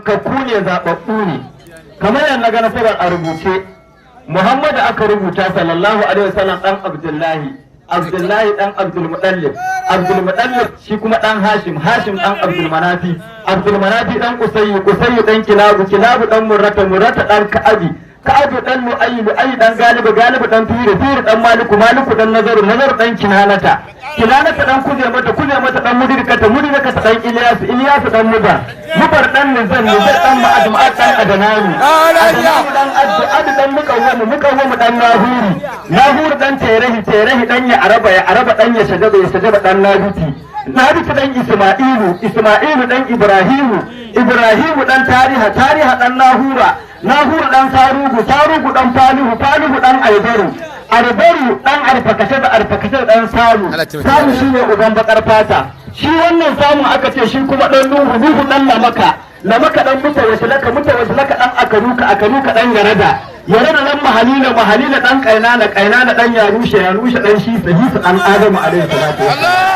Kakku ne, zaɓaɓɓu ne. Kamar yadda na ga nasarar a rubuce, Muhammadu aka rubuta sallallahu alaihi wasallam, dan Abdullahi, Abdullahi dan Abdul Muttalib, Abdul Muttalib shi kuma dan Hashim, Hashim dan Abdul Manafi, Abdul Manafi dan Qusayyi, Qusayyi dan Kilabu, Kilabu dan Murrata, Murrata dan Ka'abi, Ka'abi dan Lu'ayyi, Lu'ayyi dan Galibu, Galibu dan Firu, Firu dan Maliku, Maliku dan Nazaru, Nazaru dan Kinanata, Kinanata dan Kuzemata, Kuzemata dan Mudirkata, Mudirkata dan Ilyasu, Ilyasu dan Mudar, Mudar dan Nizar, Nizar dan Ma'ad, Ma'ad dan Adananu, Adananu dan Addu, Addu dan Mukawwamu, Mukawwamu dan Nahuri, Nahuri dan Terehi, Terehi dan ya Araba, ya Araba dan ya Shajaba, ya Shajaba dan Nabiti, Nabiti dan Isma'ilu, Isma'ilu dan Ibrahimu, Ibrahimu dan Tariha, Tariha dan Nahura, Nahura dan Sarugu, Sarugu dan Falihu, Falihu dan Aibaru, Arbaru dan Arfakashe da Arfakashe dan Samu. Samu shine uban bakar fata. Shi wannan Samu aka ce shi kuma dan Nuhu, Nuhu dan Lamaka, Lamaka dan Mutawassilaka, Mutawassilaka dan Akaruka, Akaruka dan Yarada, Yarada dan Mahalila, Mahalila dan Kainana, Kainana dan Yarusha, Yarusha dan Shisa, Shisa dan Adamu alaihi salatu wassalam.